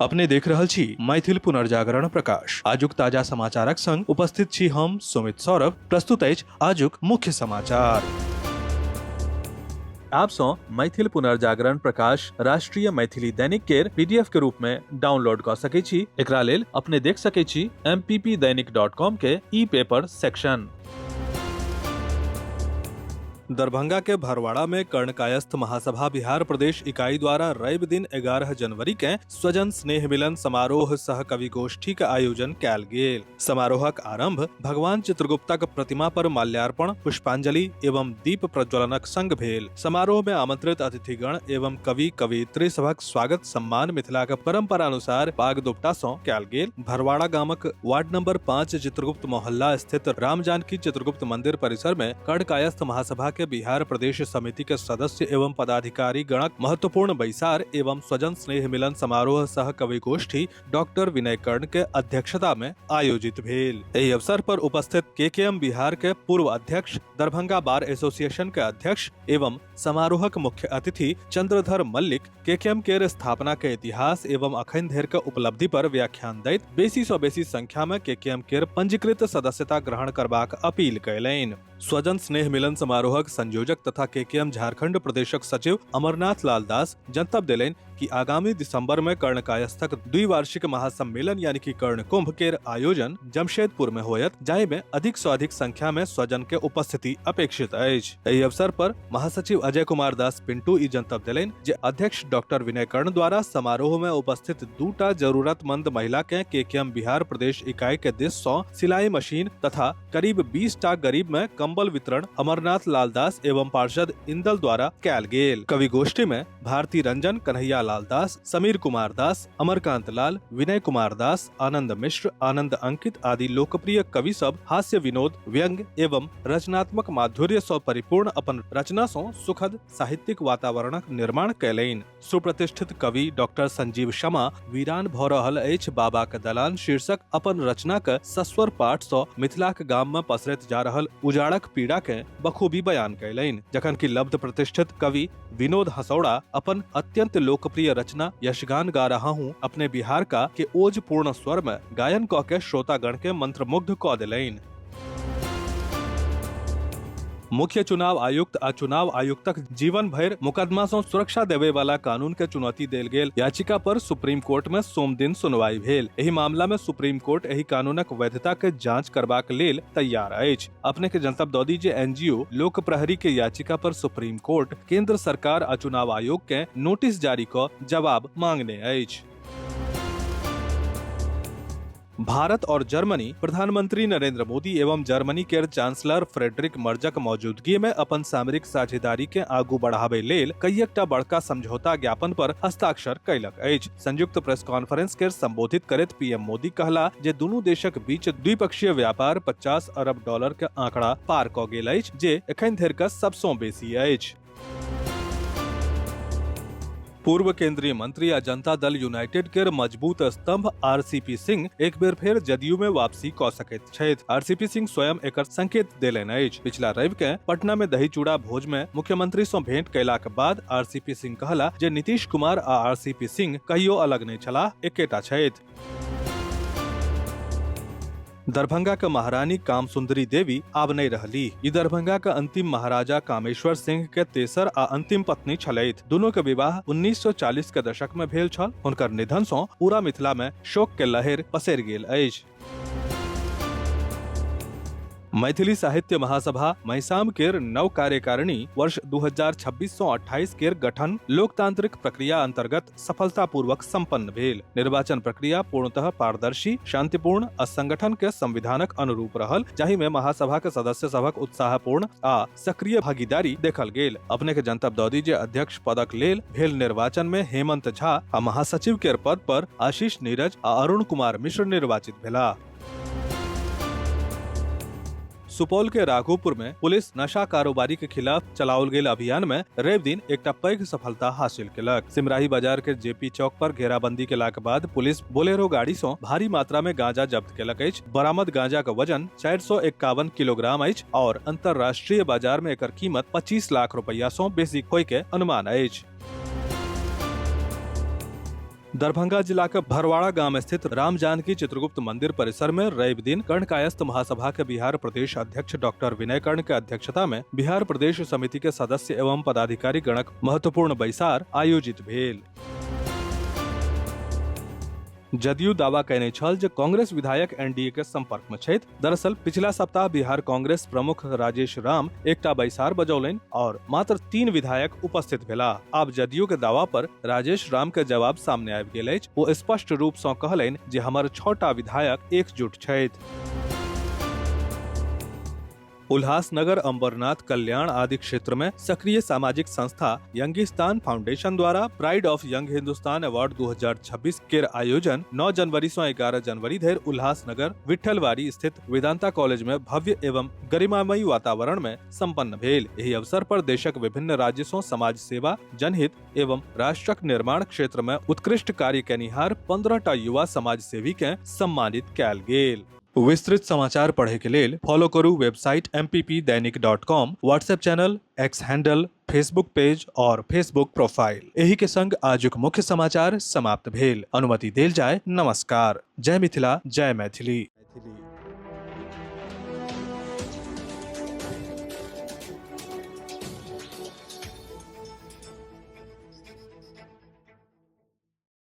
अपने देख रहल छी मैथिल पुनर्जागरण प्रकाश। आजुक ताजा समाचारक संग उपस्थित छी हम सुमित सौरभ। प्रस्तुत अछि आजुक मुख्य समाचार। आप सँ मैथिल पुनर्जागरण प्रकाश राष्ट्रीय मैथिली दैनिक केर पीडीएफ के रूप में डाउनलोड कऽ सकै छी। एकरा लेल अपने देख सकै छी mppdainik.com के ई पेपर सेक्शन। दरभंगा के भरवाड़ा में कर्णकायस्थ महासभा बिहार प्रदेश इकाई द्वारा रवि दिन 11 जनवरी के स्वजन स्नेह मिलन समारोह सह कवि गोष्ठी के आयोजन कैल गेल। समारोहक आरंभ भगवान चित्रगुप्तक प्रतिमा पर माल्यार्पण, पुष्पांजलि एवं दीप प्रज्वलनक संग भेल। समारोह में आमंत्रित अतिथिगण एवं कवि कवयित्री सभक स्वागत सम्मान मिथिलाक परंपरानुसार पाग दुपटा सँ कैल गेल। भरवाड़ा गामक वार्ड नंबर 5 चित्रगुप्त मोहल्ला स्थित राम जानकी चित्रगुप्त मंदिर परिसर में कर्णकायस्थ महासभा के बिहार प्रदेश समिति के सदस्य एवं पदाधिकारी गणक महत्वपूर्ण बैसार एवं स्वजन स्नेह मिलन समारोह सह कवि गोष्ठी डॉक्टर विनय कर्ण के अध्यक्षता में आयोजित भेल। एहि अवसर पर उपस्थित केकेएम बिहार के पूर्व अध्यक्ष, दरभंगा बार एसोसिएशन के अध्यक्ष एवं समारोहक मुख्य अतिथि चंद्रधर मल्लिक केकेएम केर स्थापना के इतिहास एवं अखन धरि के उपलब्धि पर व्याख्यान दैत बेसी सँ बेसी संख्या में केकेएम केर पंजीकृत सदस्यता ग्रहण करबाक अपील कयलनि। स्वजन स्नेह मिलन समारोहक संयोजक तथा केकेएम झारखंड प्रदेशक सचिव अमरनाथ लाल दास जनतब देलनि कि आगामी दिसंबर में कर्ण कायस्थक द्विवार्षिक महासम्मेलन यानी कि कर्ण कुंभ केर आयोजन जमशेदपुर में होयत, जाहि में अधिक से अधिक संख्या में स्वजन के उपस्थिति अपेक्षित अछि। एहि अवसर पर महासचिव अजय कुमार दास पिंटू ई जनतब देलनि जे अध्यक्ष डॉक्टर विनय कर्ण द्वारा समारोह में उपस्थित दूटा जरूरतमंद महिला के केकेएम बिहार प्रदेश इकाई के दिस सँ सिलाई मशीन तथा करीब 20 टा गरीब में कंबल वितरण अमरनाथ लाल दास एवं पार्षद इंदल द्वारा कैल गेल। कवि गोष्ठी में भारती रंजन, कन्हैया लाल दास, समीर कुमार दास, अमरकांत लाल, विनय कुमार दास, आनंद मिश्र, आनंद अंकित आदि लोकप्रिय कवि सब हास्य विनोद, व्यंग्य एवं रचनात्मक माधुर्य सँ परिपूर्ण अपन रचना सँ सुखद साहित्यिक वातावरणक निर्माण कयलनि। सुप्रतिष्ठित कवि डॉक्टर संजीव शर्मा वीरान भऽ रहल अछि बाबाक दलान शीर्षक अपन रचनाक सस्वर पाठ सँ मिथिलाक गाम में पसरैत जा रहल उजाड़क पीड़ा के बखूबी बयान कयलनि, जखन कि लब्ध प्रतिष्ठित कवि विनोद हसौड़ा अपन अत्यंत लोकप्रिय रचना यशगान गा रहा हूँ अपने बिहार का के ओजपूर्ण स्वर में गायन कऽ के श्रोतागण के मंत्रमुग्ध कऽ देलनि। मुख्य चुनाव आयुक्त आ चुनाव आयुक्तक जीवन भरि मुकदमा सँ सुरक्षा देबय वाला कानून के चुनौती देल गेल याचिका पर सुप्रीम कोर्ट में सोम दिन सुनवाई भेल। एहि मामला में सुप्रीम कोर्ट एहि कानूनक वैधता के जांच करबाक लेल तैयार अछि। अपने के जनतब दऽ दी जे एनजीओ लोक प्रहरी के याचिका पर सुप्रीम कोर्ट केंद्र सरकार आ चुनाव आयोग के नोटिस जारी कऽ जवाब मांगने अछि। भारत और जर्मनी प्रधानमंत्री नरेंद्र मोदी एवं जर्मनी के चांसलर फ्रेडरिक मर्जक मौजूदगी में अपन सामरिक साझेदारी के आगू बढ़ाबे लेल कईटा बड़का समझौता ज्ञापन पर हस्ताक्षर कयलक अछि। संयुक्त प्रेस कॉन्फ्रेंस के संबोधित करैत पीएम मोदी कहला जे दुनू देशक बीच द्विपक्षीय व्यापार 50 अरब डॉलर के आंकड़ा पार क गेल अछि, जे एखन धरि के सबसँ बेसी अछि। पूर्व केंद्रीय मंत्री आ जनता दल यूनाइटेड के मजबूत स्तंभ आरसीपी सिंह एक बेर फेर जदयू में वापसी क सकैत छथि। आरसीपी सिंह स्वयं एकर संकेत देलनि अछि। पिछला रवि के पटना में दही चूड़ा भोज में मुख्यमंत्री सँ भेंट कयलाक बाद आरसीपी सिंह कहला जे नीतीश कुमार आ आरसीपी सिंह कहियो अलग नहि छलाह, एकेटा छथि। दरभंगा के महारानी कामसुंदरी देवी आब नहि रहली। ई दरभंगा के अंतिम महाराजा कामेश्वर सिंह के तेसर आ अंतिम पत्नी छलथि। दुनू के विवाह 1940 के दशक में भेल छल। हुनकर निधन सँ पूरा मिथिला में शोक के लहर पसरि गेल अछि। मैथिली साहित्य महासभा मैसाम केर नव कार्यकारिणी वर्ष 2026 सँ 28 केर गठन लोकतांत्रिक प्रक्रिया अंतर्गत सफलतापूर्वक संपन्न भेल। निर्वाचन प्रक्रिया पूर्णतः पारदर्शी, शांतिपूर्ण आ संगठन के संविधानक अनुरूप रहल, जाहि में महासभा के सदस्य सभक उत्साहपूर्ण आ सक्रिय भागीदारी देखल गेल। अपने के जनतब दऽ दी जे अध्यक्ष पदक लेल भेल निर्वाचन में हेमंत झा आ महासचिव केर पद पर आशीष नीरज आ अरुण कुमार मिश्र निर्वाचित भेलाह। सुपौल के राघोपुर में पुलिस नशा कारोबारी के खिलाफ चलाओल गेल अभियान में रवि दिन एकटा पैघ सफलता हासिल केलक। सिमराही बाजार के जेपी चौक पर घेराबंदी केलाक बाद पुलिस बोलेरो गाड़ी सँ भारी मात्रा में गांजा जब्त केलक अछि। बरामद गांजा के वजन 451 किलोग्राम अछि और अंतर्राष्ट्रीय बाजार में एकर कीमत 25 लाख रुपया सँ बेसी होय के अनुमान अछि। दरभंगा जिला के भरवाड़ा गांव स्थित राम जानकी चित्रगुप्त मंदिर परिसर में रवि दिन कर्ण कायस्थ महासभा के बिहार प्रदेश अध्यक्ष डॉक्टर विनय कर्ण के अध्यक्षता में बिहार प्रदेश समिति के सदस्य एवं पदाधिकारी गणक महत्वपूर्ण बैसार आयोजित भेल। जदयू दावा कयने छल जे कांग्रेस विधायक एनडीए के संपर्क में छथि। दरअसल पिछला सप्ताह बिहार कांग्रेस प्रमुख राजेश राम एकटा बैसार बजौलनि और मात्र 3 विधायक उपस्थित भेलाह। आब जदयू के दावा पर राजेश राम के जवाब सामने आबि गेल अछि। ओ स्पष्ट रूप सँ कहलनि जे हमर 6टा विधायक एकजुट छथि। उल्हासनगर, अंबरनाथ, कल्याण आदि क्षेत्र में सक्रिय सामाजिक संस्था यंगिस्तान फाउंडेशन द्वारा pride of young Hindustan award 2026 केर आयोजन 9 जनवरी से 11 जनवरी धरि उल्हासनगर विठ्ठलवाड़ी स्थित वेदांता कॉलेज में भव्य एवं गरिमामयी वातावरण में संपन्न भेल। एहि अवसर पर देशक विभिन्न राज्य सँ समाज सेवा, जनहित एवं राष्ट्रक निर्माण क्षेत्र में उत्कृष्ट कार्य केनिहार 15टा युवा समाज सेवी के सम्मानित कयल गेल। विस्तृत समाचार पढ़े के लेल फॉलो करू website mppdainik.com, WhatsApp channel, X handle, Facebook page और फेसबुक प्रोफाइल। एही के संग आजुक मुख्य समाचार समाप्त भेल। अनुमति देल जाय। नमस्कार। जय मिथिला, जय मैथिली।